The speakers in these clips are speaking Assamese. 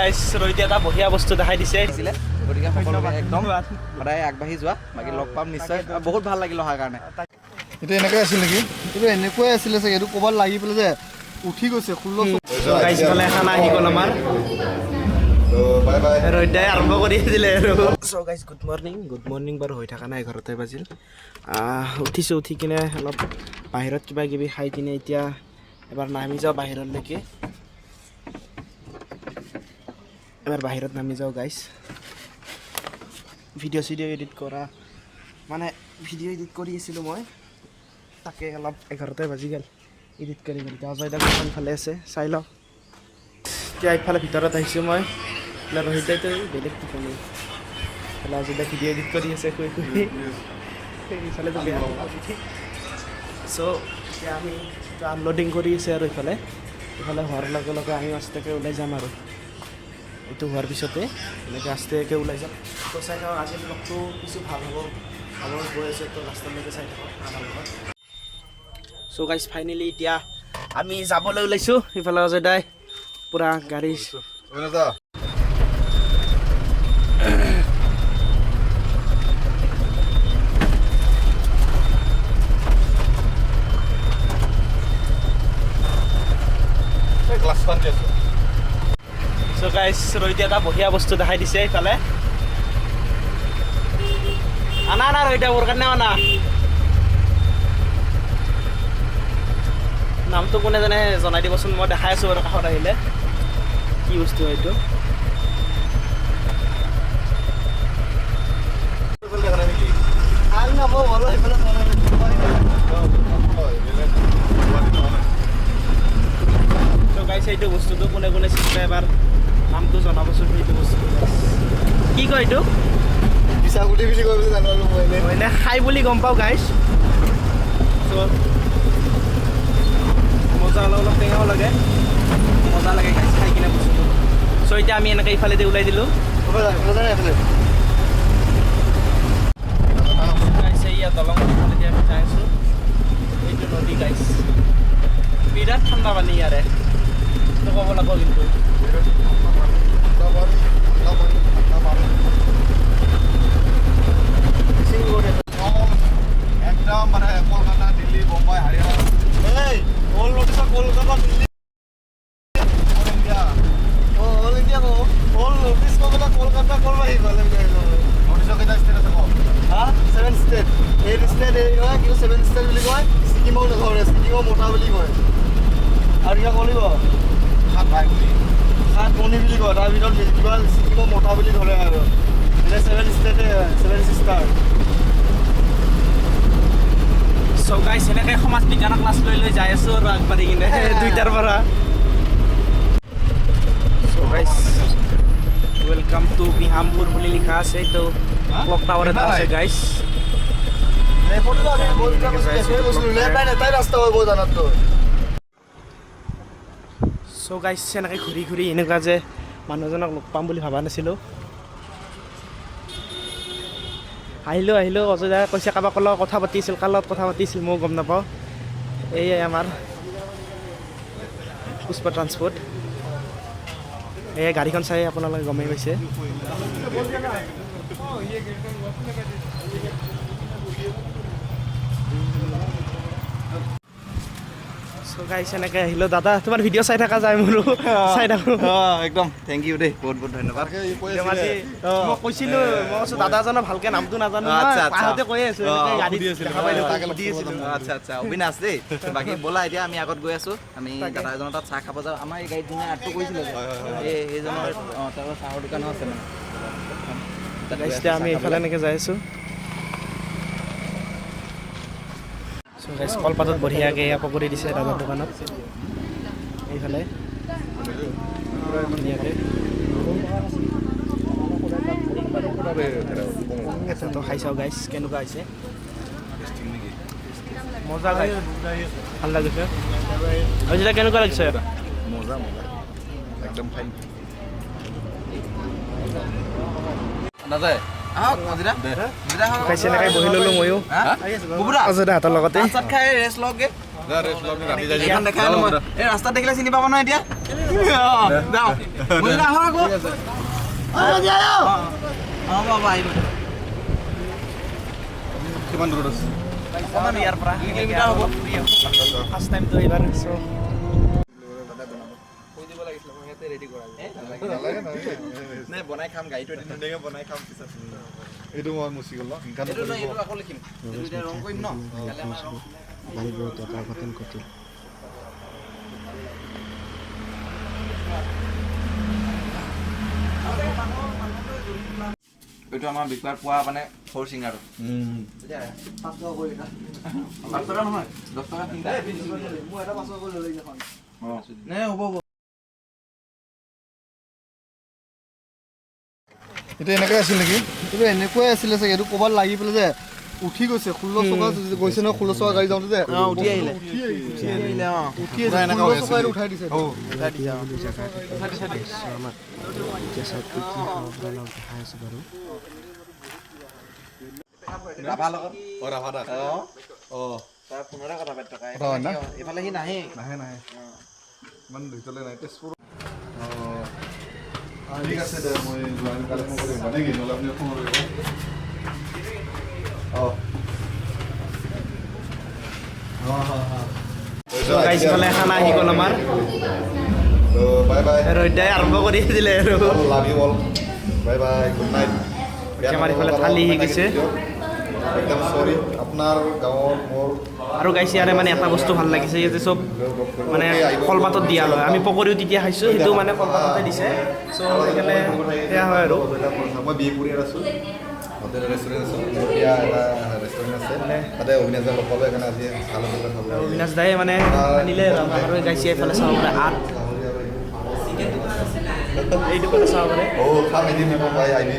গাইছ, ৰোহিতে এটা বঢ়িয়া বস্তু দেখাই দিছে। গতিকে সকলোকে একদম সদায় আগবাঢ়ি যোৱা। বাকী লগ পাম নিশ্চয়। বহুত ভাল লাগিল অহাৰ কাৰণে। এইটো এনেকুৱাই আছিল নেকি? এইটো এনেকুৱাই আছিলে চাগে, এইটো ক'ৰবাত লাগি পেলাই যে উঠি গৈছে 16। গাইছ, ইফালে খানা আহি গ'ল আমাৰ। Bye bye. ৰ'দাই আৰম্ভ কৰি দিলে আৰু। So guys, good morning. Good morning বাৰু হৈ থকা নাই, 11টাই বাজিল। উঠিছোঁ, উঠি কিনে অলপ বাহিৰত কিবা কিবি খাই কিনে এতিয়া এবাৰ নামি যাওঁ বাহিৰলৈকে। এবাৰ বাহিৰত নামি যাওঁ গাইছ। ভিডিঅ' চিডিঅ' এডিট কৰা, মানে ভিডিঅ' এডিট কৰি আছিলোঁ মই, তাকে অলপ 11টাই বাজি গ'ল এডিট কৰি কৰি। এতিয়া অজয় দা কোনফালে আছে চাই লওঁ। এতিয়া ইফালে ভিতৰত আহিছোঁ মই। এইফালে ৰোহিতাইতো বেলেগ টোপনি। ইফালে অজয় দা ভিডিঅ' এডিট কৰি আছে শুই শুই। ইফালেতো বেয়া। চ' এতিয়া আমি আনলোডিং কৰি আছে আৰু ইফালে হোৱাৰ লগে লগে আমি আস্তেকৈ ওলাই যাম আৰু এইটো হোৱাৰ পিছতে এনেকৈ আস্তেকৈ ওলাই যাম। তো চাই থাকক, আজিৰ ব্লগটো কিছু ভাল হ'ব হ'ব গৈ আছে। তো লাষ্টলৈকে চাই থাকক আমাৰ লগত। চ' গাইজ, ফাইনেলি এতিয়া আমি যাবলৈ ওলাইছোঁ। ইফালে অজয় দাই পূৰা গাড়ী অভিনেতা। গ্লাছখন দি আছো। চ' গাইজ, ৰোহিতে এটা বঢ়িয়া বস্তু দেখাই দিছে ইফালে। আনা আনা ৰোহিতে, মোৰ কাৰণে আনা। নামটো কোনে জানে জনাই দিবচোন। মই দেখাই আছোঁ বাৰু কাষত আহিলে কি বস্তু হয় এইটো। চ' গাইছ, এইটো বস্তুটো কোনে কোনে চিনি পায় এবাৰ নামটো জনাবচোন। সেইটো বস্তুটো কি কয় এইটো? বিচাগুটি বুলি কৈ বুলি জানো আৰু মই এনে। মই এনে খাই বুলি গম পাওঁ গাইছ। চ' মজা, অলপ অলপ টেঙাও লাগে, মজা লাগে গাইছ খাই কিনে বস্তুটো। চ' এতিয়া আমি এনেকৈ ইফালেদি ওলাই দিলোঁ। এইফালে যায়, এইফালে। গাইছ, এইয়া দলং ইফালেদি আমি যাই আছোঁ। এইটো নদী গাইছ, বিৰাট ঠাণ্ডা পানী ইয়াৰে, সেইটো ক'ব লাগিব কিন্তু। ঠাণ্ডা পানী, ঠাণ্ডা পানী, ঠাণ্ডা পানী। একদম মানে কলকাতা, দিল্লী, বোম্বাই, হাৰিয়ানা। এই all north, Kolkata, Delhi, all India. All India কওঁ, all north east Kolkata, Kolkata ক'ৰ আহি গ'ল? নৰ্থ ইষ্টৰ কেইটা ষ্টেট আছে কওঁ? হা, ছেভেন ষ্টেট, এইট ষ্টেট এই কয়, কিন্তু ছেভেন ষ্টেট বুলি কয়। ছিকিমও নধৰে, ছিকিমৰ মোটা বুলি কয়। আৰু কিবা ক'লিব। সাত ভাই বুলি। সাত মণি বুলি কয়, তাৰ ভিতৰত কিবা ছিকিমৰ মোটা বুলি ধৰে। আৰু এনে ছেভেন ষ্টেটে, ছেভেন চিষ্টাৰ। চ' গাইছ, এনেকৈ সমাজ বিজ্ঞানৰ ক্লাছ লৈ লৈ যাই আছোঁ আৰু আগবাঢ়ি কিনে দুইটাৰ পৰা। So guys, welcome to Bihampur বুলি লিখা আছে। এইটো ক্লক টাৱাৰ এটা আছে গাইছ। এটাই ৰাস্তা হয় বৌ জানাতো। চ' গাইছ, এনেকৈ ঘূৰি ঘূৰি এনেকুৱা যে মানুহজনক লগ পাম বুলি ভবা নাছিলোঁ। আহিলোঁ আহিলোঁ, অজয় দাই কৈছে কাৰোবাক লগত কথা পাতিছিল, কাৰ লগত কথা পাতিছিল ময়ো গম নাপাওঁ। এয়াই আমাৰ পুষ্পা ট্ৰান্সপৰ্ট। এই গাড়ীখন চাই আপোনালোকে গমেই পাইছে। চ' গাইছ, এনেকৈ আহিলোঁ। দাদা, তোমাৰ ভিডিঅ' চাই থকা যায়, মোৰো চাই থাকোঁ। একদম thank U দেই, বহুত বহুত ধন্যবাদ। তাকে ই কৈ আজি আছিলে। মই কৈছিলোঁ, মই কৈছোঁ দাদাজনৰ ভালকে নামটো নাজানো। আচ্ছা। পাহতে কৈ আছোঁ, এনেকে গাড়ীত সুধি আছিলে। দেখা পাই থাকোঁ, তাকে লগ সুধি কৰিব আছিলোঁ। যাম। আচ্ছা, অবিনাশ দেই। বাকী ব'লা, এতিয়া আমি আগত গৈ আছো। আমি দাদা এজনৰ তাত চাহ খাব যাওঁ। আমাৰ এই গাড়ীত যোনে আৰ্টটো কৰিছিলে যে, এই সেইজনৰ তেওঁৰ চাহৰ দোকানো আছে মানে। তাত গৈ গাইছ, আছো এতিয়া চাহ আমি খাবলৈ। এইফালে এনেকৈ যাই আছোঁ। চ' গাইছ, কলপাতত বঢ়িয়াকৈ এয়া পকৰি দিছে দাদাৰ দোকানত এইফালে ধুনীয়াকৈ। তো খাই চাওঁ গাইছ, কেনেকুৱা হৈছে। মজা গাইছ, ভাল লাগিছে। অজিতা, কেনেকুৱা লাগিছে? মজা মজা, একদম ফাইন। নাযায়, আহক মজিদা, মজিদা আহক। গাইছ, এনেকৈ বহি ল'লোঁ ময়ো হা? বুবুৰা, অজয়দাহঁতৰ লগতে। ভাত চাত খাই ৰেষ্ট লওকগে। এইখন দেখাই আনো মই। এই ৰাস্তাত দেখিলে চিনি পাব নহয় এতিয়া। যাওঁ। মনিদা, আহক আকৌ। অঁ, হ'ব, হ'ব, আহিব। কিমান দূৰত আছে? অকণমান ইয়াৰ পৰা 2 কিলোমিটাৰ হ'ব। ফাৰ্ষ্ট টাইমটো এইবাৰ চ' নালাগে, নালাগে। নাই, বনাই খাম, গাড়ীটো এদিন ধুনীয়াকৈ বনাই খাম পিছত। এইটো মই মুচি গ'ল ন গানটো। এইটো নহয়, এইটো আকৌ লিখিম। এইটো এতিয়া ৰং কৰিম ন কাইলৈ আমাৰ ৰং। গাড়ীত বহুত এটা অঘটন ঘটিল। এইটো আমাৰ বিকবাৰ পোৱা মানে সৰু চিংগাৰটো। 5 টকা নহয়, 10 টকা তিনিটা। নে হ'ব, হ'ব। এইটো এনেকৈ আছিল নেকি? এইটো এনেকুৱাই আছিলে চাগে। এইটো ক'ৰবাত লাগি পেলাই যে উঠি গৈছে। 16 চকা গৈছে নহয়, 16 চকা গাড়ী যাওঁতে যে উঠি আহিলে। উঠি আহিছে। উঠি আহিলে, অঁ। উঠি আহিছে। এনেকুৱা 16 হৈ চকা আছিল। এইটো উঠাই দিছে। বুলি জেগা এটাত আমাৰ এতিয়া চাওক, কি কি খাব পাৰে অলপ দেখাই আছোঁ বাৰু। ৰাভাৰ লগত। অঁ, ৰাভা দা। অঁ। অঁ। তাৰ ফোনতে কথা পাতি থকা। কথা হয় না? এইফালে সি নাহেই। নাহে, নাহে, ইমান ভিতৰলৈ নাই তেজপুৰ। অঁ, ঠিক আছে দে, মই যোৱা কালি ফোন কৰিম মানে কি, নহ'লে আপুনি ফোন কৰিব। অঁ অঁ অঁ। গাইছ, ইফালে খানা আহি গ'ল আমাৰ। Bye bye. ৰ'দাই আৰম্ভ কৰি দিলে আৰু। Love you all, bye bye, good night. আমাৰ ইফালে থালি আহি গৈছে। একদম চৰি, আপোনাৰ গাঁৱৰ মোৰ আৰু গাইছ, ইয়াৰে মানে এটা বস্তু ভাল লাগিছে, ইয়াতে চব মানে কলপাতত দিয়া হয়। আমি পকৰীও তেতিয়া খাইছোঁ, সেইটো মানে কলপাততে দিছে। চ' সেইকাৰণে সেয়া হয় আৰু। মই বিহপুৰীয়াত আছোঁ, হোটেল ৰেষ্টুৰেণ্ট আছোঁ। এতিয়া এটা ৰেষ্টুৰেণ্ট আছে, তাতে অবিনাশ দা লগ পালোঁ, সেইকাৰণে আজি ভাল হোটেলত খাব। অবিনাশ দাই মানে আনিলে আৰু আমাক। আৰু গাইছ, এইফালে চাব পাৰে আঠ গাহৰি আৰু এইবোৰ। এইটো কথা চাব পাৰে। অ', খাম এদিন আকৌ ভাই, আহিবি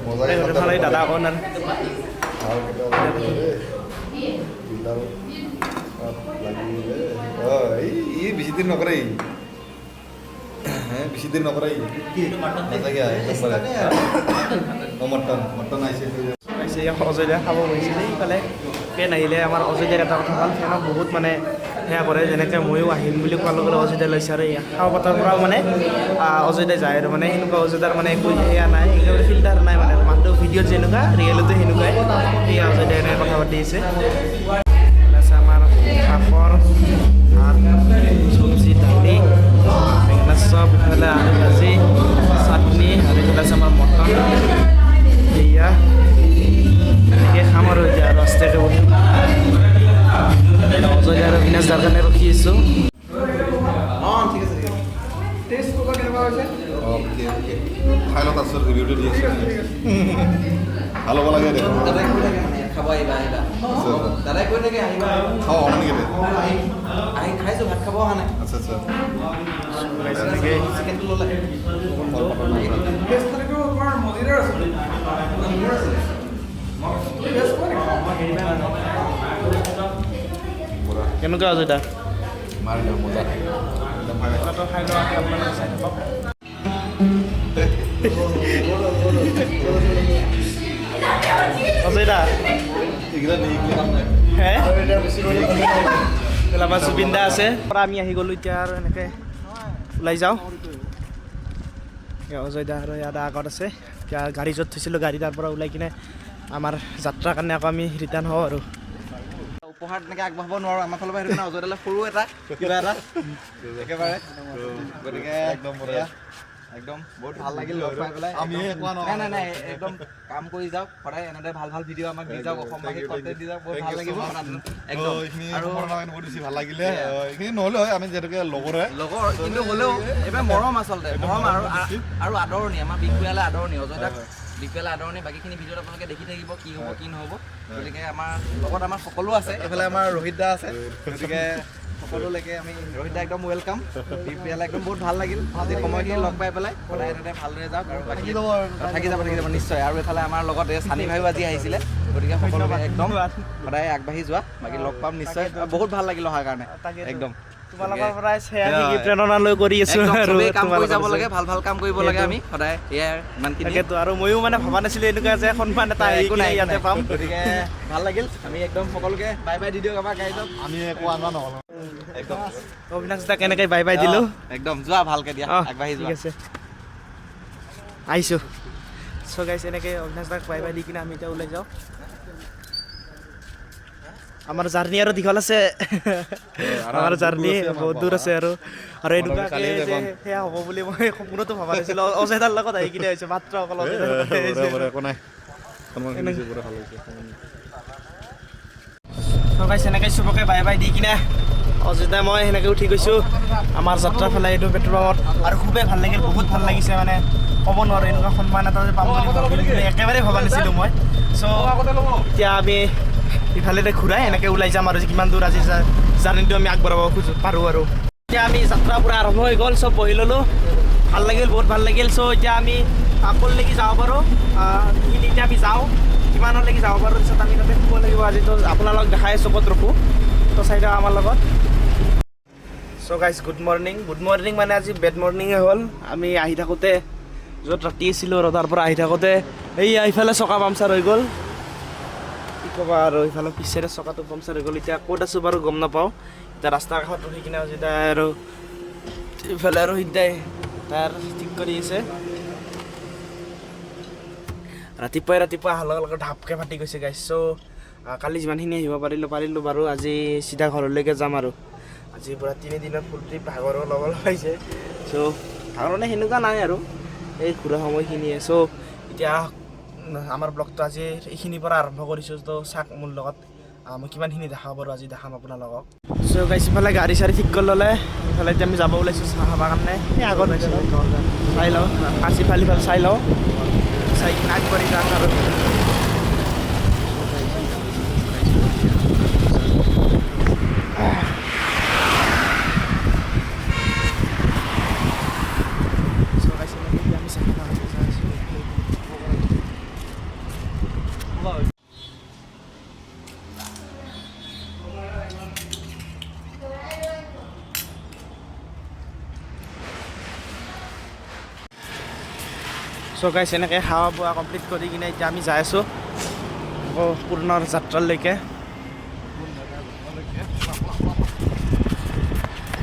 মজাকে খাম। এইফালে দাদা অকণ আৰু ভাল কেইটা ওলাব দেই। দুইডাল পাত লাগিলে। অ', এই ই বেছি দেৰি নকৰে ই। হে, বেছি দেৰি নকৰে ই। মজাকে আহে, একদম পাৰে। অ', মটন, মটন আহিছে। আহিছে, অজয় দাই খাব গৈছিলে। ইফালে ফেন আহিলে আমাৰ অজয় দাৰ এটা কথা ভাল, ফেনক বহুত মানে সেয়া কৰে। যেনেকৈ ময়ো আহিম বুলি কোৱাৰ লগে লগে অজয় দাই লৈছে আৰু খাব পতাৰ পৰাও মানে অজয় দাই যায় আৰু মানে সেনেকুৱা অজয় দাৰ মানে একো সেয়া নাই, একেবাৰে ফিল্টাৰ নাই। মানে মানুহটো ভিডিঅ'ত যেনেকুৱা, ৰিয়েলতো সেনেকুৱাই। সেয়া অজয় দাই এনেকৈ কথা পাতি আছে। এইফালে আছে আমাৰ পাপৰ, ভাত, চব্জি, দালি, বেঙেনা চপ, ইফালে আলু ভাজি, চাটনি আৰু এইফালে আছে আমাৰ মটন। এয়া এনেকৈ খাম আৰু এতিয়া আৰু আস্তেকৈ বহি অজয় আৰু অবিনাশ দাৰ কাৰণে ৰখি আছোঁ। অঁ, ঠিক আছে, ঠিক আছে। অ'কে অ'কে, খাই লওঁ, তাৰপিছত ৰিভিউটো দি আছোঁ। ভাল হ'ব লাগে দেখোন। দাদাই কৈ থাকে মানে খাব আহিবা, আহিবা। আচ্ছা। দাদাই কৈ থাকে আহিবা আহিবা। খাওঁ অহা নেকি? আহি আহি খাইছোঁ, ভাত খাব অহা নাই। আচ্ছা আচ্ছা। এনেকৈ চিকেনটো ল'লে। কলপাতৰ। মোৰ আছিলে। কেনেকুৱা অজয় দা? মাৰি দিওঁ, মজা একদম। খাই লোৱা, আপোনালোকে চাই থাকক। অজয় দা। এইগিলা নি, এইগিলা কাম নাই। হে, আমাৰ জুবিন দা আছে পৰা আমি আহি গ'লোঁ। এতিয়া আৰু এনেকৈ ওলাই যাওঁ। অজয় দা আৰু ইয়াত আগত আছে। এতিয়া গাড়ী য'ত থৈছিলোঁ গাড়ী, তাৰ পৰা ওলাই কিনে আমাৰ যাত্ৰাৰ কাৰণে আকৌ আমি ৰিটাৰ্ণ হওঁ আৰু। উপহাৰ তেনেকৈ আগবঢ়াব নোৱাৰোঁ আমাৰ ফালৰ পৰা, সেইটো কাৰণে অজয় দালে সৰু এটা কিবা এটা একেবাৰে। গতিকে একদম। এয়া, একদম বহুত ভাল লাগিল লগ পাই পেলাই। আমিহে কোৱা নহয়। নাই নাই নাই, একদম কাম কৰি যাওক, সদায় এনেদৰে ভাল ভাল ভিডিঅ' আমাক দি যাওক, অসমবাসীক কণ্টেণ্ট দি যাওক। বহুত ভাল লাগিব একদম। এইখিনি আৰু বহুত বেছি ভাল লাগিলে। এইখিনি নহ'লে হয়, আমি যিহেতুকে লগৰ হয়। লগৰ, কিন্তু হ'লেও এইবাৰ মৰম, আচলতে মৰম আৰু আৰু আদৰণি, আমাৰ বিহপুৰীয়ালে আদৰণি, অজয় দাক বিহপুৰীয়ালে আদৰণি। বাকীখিনি ভিডিঅ'ত আপোনালোকে দেখি থাকিব কি হ'ব কি নহ'ব। গতিকে আমাৰ লগত আমাৰ সকলো আছে, এইফালে আমাৰ ৰোহিত দা আছে। গতিকে সকলোলৈকে আমি ৰোহিত দা একদম welcome বিহপুৰীয়ালে। একদম বহুত ভাল লাগিল আজি সময়খিনি লগ পাই পেলাই। সদায় এনেদৰে ভালদৰে যাওক আৰু বাকী থাকি যাব, থাকি যাব নিশ্চয়। আৰু এইফালে আমাৰ লগত এই চানী ভাইও আজি আহিছিলে। গতিকে সকলোকে একদম সদায় আগবাঢ়ি যোৱা, বাকী লগ পাম নিশ্চয়। বহুত ভাল লাগিল অহাৰ কাৰণে একদম। তোমালোকৰ পৰাই সেয়া শিকি প্ৰেৰণা লৈ কৰি আছো। একদম আৰু চবেই কাম কৰি তোমালোকৰ যাব লাগে, ভাল ভাল কাম কৰিব লাগে আমি সদায়, এয়াই ইমানখিনি। তাকেতো, আৰু ময়ো মানে ভবা নাছিলো এনেকুৱা যে সন্মান এটা আহি একো কিনে নাই, ইয়াতে পাম। গতিকে ভাল লাগিল। আমি একদম সকলোকে বাই বাই দি দিয়ক আমাৰ গাইজক। আমি একো আনা নহ'ল। একদম। অবিনাশ দাক এনেকৈ বাই বাই দিলোঁ। একদম, যোৱা ভালকে দিয়া। অঁ। আগবাঢ়ি ঠিক যোৱা। আছে, আহিছোঁ। চ' গাইছ, এনেকৈ অবিনাশ দাক বাই বাই the কিনে আমি এতিয়া ওলাই যাওঁ। আমাৰ জাৰ্ণি আৰু দীঘল আছে, আমাৰ জাৰ্ণি বহুত দূৰ আছে আৰু এনেকুৱাকে কালিয়ে যে যাম। সেয়া হ'ব বুলি মই সপোনতো ভবা নাছিলোঁ। অজয়দাৰ লগত আহি কিনে হৈছে মাত্ৰ, অকল অজয়দাৰ লগতে আহিছোঁ। একো নাই। ভাল হৈছে। চ' গাইছ, এনেকৈ চবকে বাই বাই the কিনে অযোধ্যা মই সেনেকৈ উঠি গৈছোঁ আমাৰ যাত্ৰা ফালে, এইটো পেট্ৰল পাম্পত। আৰু খুবেই ভাল লাগিল, বহুত ভাল লাগিছে, মানে ক'ব নোৱাৰোঁ। এনেকুৱা সন্মান এটা যে পাম বুলি একেবাৰে ভবা নাছিলোঁ মই। চ' এতিয়া আমি ইফালে ঘূৰাই এনেকৈ ওলাই যাম আৰু কিমান দূৰ আজি জাৰ্ণিটো আমি আগবঢ়াব খোজোঁ পাৰোঁ। আৰু এতিয়া আমি যাত্ৰা পূৰা আৰম্ভ হৈ গ'ল, চব বহি ল'লোঁ। ভাল লাগিল, বহুত ভাল লাগিল। চ' এতিয়া আমি ক'লৈকে যাব পাৰোঁ সেইখিনি এতিয়া আমি যাওঁ, কিমানলৈকে যাব পাৰোঁ। তাৰপিছত আমি তাতে শুব লাগিব আজিতো। আপোনালোকক দেখাই আছোঁ ক'ত ৰখোঁ, তো চাই থাকক আমাৰ লগত। So guys, good morning, good morning, মানে আজি বেড মৰ্ণিঙে হ'ল। আমি আহি থাকোঁতে, য'ত ৰাতি আছিলোঁ আৰু তাৰ পৰা আহি থাকোঁতে এই ইফালে চকা পামচাৰ হৈ গ'ল। কি ক'বা আৰু, ইফালে পিছেৰে চকাটো পামচাৰ হৈ গ'ল। এতিয়া ক'ত আছোঁ বাৰু গম নাপাওঁ। এতিয়া ৰাস্তাৰ কাষত ৰখি কিনে যেতিয়া আৰু ইফালে আৰু সিদ্ধাই টায়াৰ ঠিক কৰি আছে। ৰাতিপুৱাই ৰাতিপুৱা অহাৰ লগে লগে ঢাপকৈ ফাটি গৈছে গাইছ। চ' কালি যিমানখিনি আহিব পাৰিলোঁ পাৰিলোঁ বাৰু, আজি চিধা ঘৰলৈকে যাম। আৰু আজি পূৰা 3 দিনৰ ফুল ট্ৰিপ, ভাগৰো ল'ব লগাইছে। চ' ভাগৰ মানে সেনেকুৱা নাই আৰু, এই ঘূৰা সময়খিনিয়ে। চ' এতিয়া আমাৰ ব্লগটো আজি এইখিনিৰ পৰা আৰম্ভ কৰিছোঁ। ত' চাওক মোৰ লগত, মই কিমানখিনি দেখাব পাৰোঁ আজি দেখাম আপোনালোকক। চ' গাইছ, ইফালে গাড়ী চাড়ী ঠিক কৰি ল'লে। ইফালে এতিয়া আমি যাব ওলাইছোঁ চাহ খাবৰ কাৰণে। এই আগত চাই লওঁ, ফাৰ্ষ্ট ইফাল ইফাল চাই লওঁ, চাই কিনে আগবাঢ়ি যাম আৰু। চ' গাইছ, এনেকৈ এতিয়া আমি চাহ খাব যাই আছোঁ। চ' গাইছ, এনেকৈ খাৱা বোৱা কমপ্লিট কৰি কিনে এতিয়া আমি যাই আছোঁ আকৌ পুনৰ যাত্ৰালৈকে।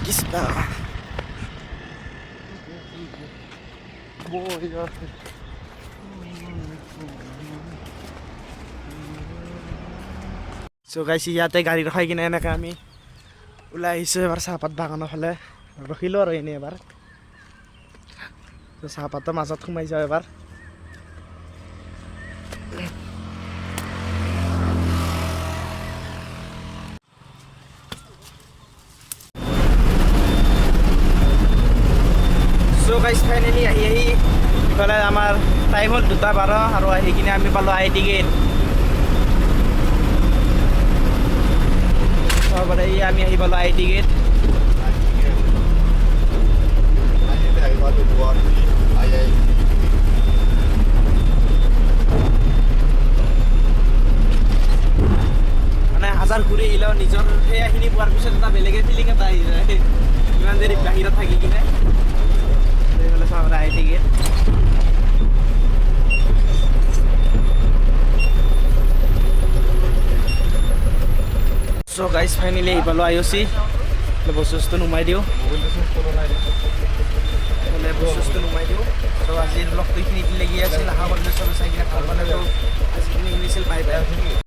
কৃষ্ণ। চ' গাইছ, ইয়াতে গাড়ী ৰখাই কিনে এনেকৈ আমি ওলাই আহিছোঁ। এবাৰ চাহপাত বাগানৰ ফালে ৰখিলোঁ আৰু এনেই এবাৰ। ত' চাহপাতৰ মাজত সোমাই যাওঁ এবাৰ। চ' গাইছ, ফাইনেলি আহি আহি ইফালে আমাৰ টাইম হ'ল 2টা 12 আৰু আহি কিনে আমি পালোঁ I T gate. তাৰপৰা এই আমি আহি পালোঁ I T gate. Guwahati IIT. মানে হাজাৰ ঘূৰি আহিলেও নিজৰ সেইখিনি পোৱাৰ পিছত এটা বেলেগে ফিলিং এটা আহি যায়, ইমান দেৰি বাহিৰত থাকি কিনে। এইফালে চাব, I T gate. So' guys, finally আহি পালোঁ আই অ' চি। বস্তু চস্তু নুমাই দিওঁ, এইফালে বস্তু চস্তু নুমাই দিওঁ। চ' আজিৰ ব্লগটো এইখিনি লাগি আছিল। আশা কৰিলোঁ চবে চাই কিনে ভাল পালে। ত' আজিখিনি আছিল, বাই বাই।